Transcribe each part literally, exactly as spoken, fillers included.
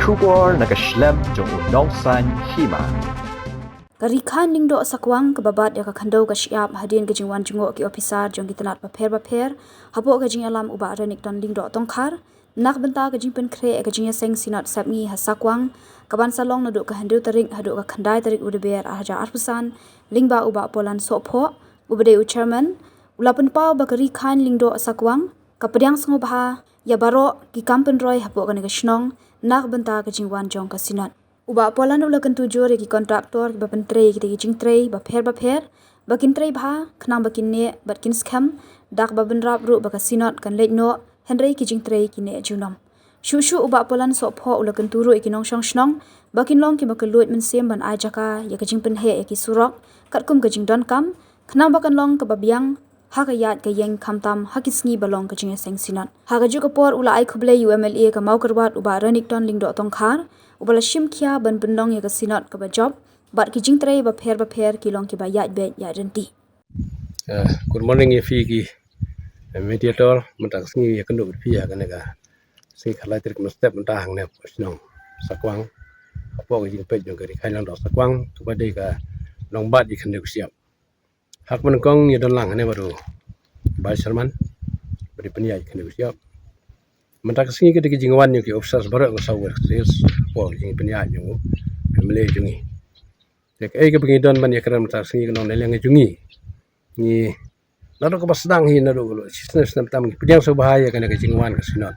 Khubor na ka shlem jong u Nongsaiñ Hima. Ka Ri Khain Lyngdoh Sakwang kaba bat ïa ka khyndew ka shyiap hadien ka jingwan jngoh ki ophisar jong ki tnat bapher bapher hapoh ka jingïalam u Bah Renikton Lyngdoh Tongkhar na ka bynta ka jingpynkhreh ïa ka jingïaseng Synod Sepngi ha Sakwang, kaban sa long naduh ka hynriew tarik haduh ka khyndai tarik u Deiber ar hajar arphew san, lyngba u Bah Polan Sohphoh uba dei u Chairman, u la pynpaw ba ka Ri Khain Lyngdoh Sakwang ka pdiang sngewbha ïa baroh ki kam pynroi hapoh kane ka shnong na ka bynta ka jingwan jong ka Synod. U Bah Polan u la kyntu jur ïa ki kontraktor kiba pyntrei ïa kita ki jingtrei bapher bapher ba kin trei bha khnang ba kin neh bad kin skhem, da kaba bynrap ruh ba ka Synod kan leit noh, hynrei ki jingtrei ki neh junom. Shuh shuh u Bah Polan Sohphoh u la kyntu ruh ïa ki nongshong shnong ba kin long kiba kylluid mynsiem ban ai jaka ïa ka jingpynheh ïa ki surok katkum ka jingdonkam, khnang ba kan long kaba biang ha ka ïaid ka ïeng, khamtam ha ki sngi ba long ka jingïaseng Synod. Ha kajuh ka por u la ai khublei ïa u M L A ka Mawkyrwat u Bah Renikton Lyngdoh Tongkhar, uba la shim khia ban pynlong ïa ka Synod kaba jop bad ki jingtrei bapher bapher ki long kiba ïaid beit ïaid ryntih. Eh, good morning ïa phi ki, eh, mediator. Mynta ka sngi ïakynduh bad phi ha kane ka sngi khatlai tarik mynstep mynta hangne hapoh shnong Sakwang, hapoh ka jingpeit jong ka Ri Khain Lyngdoh Sakwang kaba dei ka nongbat ïa ka khyndew ka shyiap. Ha kaba nyngkong ïa don lang hangne bad u Vice Chairman ba dei pynïaid ïa ka khyndew ka shyiap. Mynta ka sngi ka dei ka jingwan ïa ki officers baroh ka South West Khasi Hills hapoh ka jingpynïaid jong u M L A jong ngi. Te kaei kaba ngi don ban ïakren mynta ka sngi ka long na liang jong ngi. Ngi naduh kaba sdang hi naduh ka lok shisnem snem tam ngi pdiang sngewbha ïa kane ka jingwan ka Synod.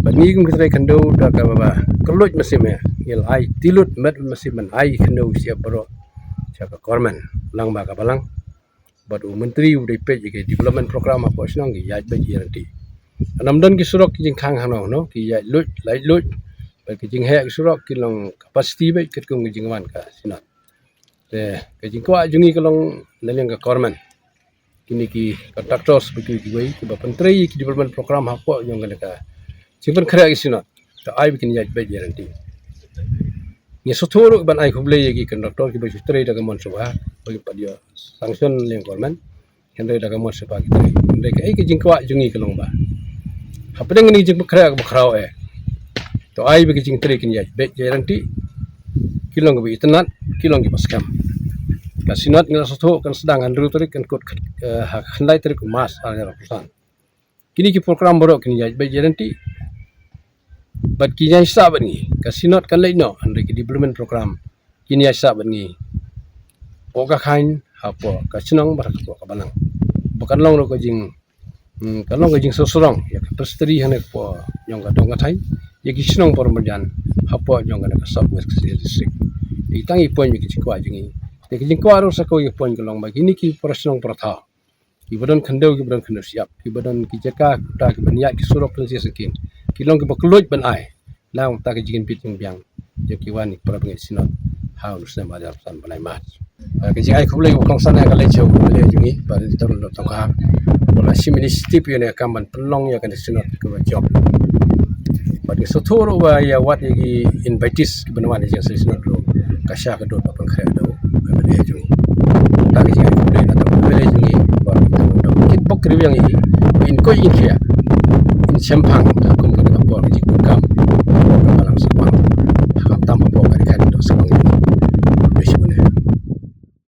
Bad ngi kum ki trai khyndew da kaba kylluid mynsiem, ngi la ai tilut met mynsiem ban ai khyndew shyiap baroh sha ka government lang ba ka balang. Bad u Myntri u dei peit ïa ki development program hapoh shnong ki ïaid beit ïaid ryntih. Ynda ym don ki surok ki jingkhang hangno hangno ki ïaid luid lait luid. Bad ki jingheh ki surok ki long capacity beit katkum ki jingwan ka Synod. Te ka jingkwah jong ngi ka long na liang ka government, kine ki contractors bad kiwei kiwei kiba pyntrei ïa ki development program hapoh jong kane ka jingpynkhreh ïa ka Synod, to ai ba kin ïaid beit ïaid ryntih. Ngi sngewthuh ruh ban ai khublei ïa ki contractor kiba ju trei da ka mon sngewbha ba ki pat ïoh sanction na liang government. Hynrei da ka mon sngewbha ki trei. Hynrei kaei ka jingkwah jong ngi ka long ba hapdeng kane ka jingpynkhreh kaba khraw eh, to ai ba ki jingtrei kin ïaid beit ïaid ryntih, ki long kiba itynnad, ki long kiba skhem. Ka Synod ngi la sngewthuh kan sdang ha hynriew tarik, kan kut, eh, ha khyndai tarik u March ar hajar arphew san. Kine ki program baroh kin ïaid beit ïaid ryntih. Bad kin ïaid sah bad ngi. Ka Synod kan leit noh, hynrei ki development program kin ïaid sah bad ngi hapoh ka khain, hapoh ka shnong bad hapoh ka balang. Ba kan long ruh ka jing, hmm, kan long ka jingsngewsarong ïa ka presbytery hangne hapoh jong ka dong ka thaiñ, ïa ki shnong por marjan hapoh jong kane ka South West Khasi Hills District. Ïa tang i point ïa ki jingkwah jong ngi. Ïa ki jingkwah ruh sa kawei ka point ka long ba kine ki para shnong para thaw, kiba don khyndew, kiba don khyndew shyiap, kiba don ki jaka kuta kiban ïaid ki surok kynja sngewsih, ki long kiba kylluid ban ai na kata ka jingpynbit jingbiang jong ki wan ki para bangeit Synod ha u snem ar hajar arphew san bnai March. Ah, ka jingai khublei u kongsan ha ka leit sha u M L A jong ngi Bah Renikton Lyngdoh Tongkhar, ba la shim initiative ïa kane ka kam ban pynlong ïa kane ka Synod kaba jop. Bad ngi sngewthuh ruh ba ïa wat ïa ki invitees kiban wan ïa ka Synod ruh ka shah ka dud ban pynkhreh da u M L A jong ngi. Tang ka jingai khublei na u M L A jong ngi Bah Renikton Lyngdoh, kit bok ki riewïang ïa i ba in koit in khiah, in shemphang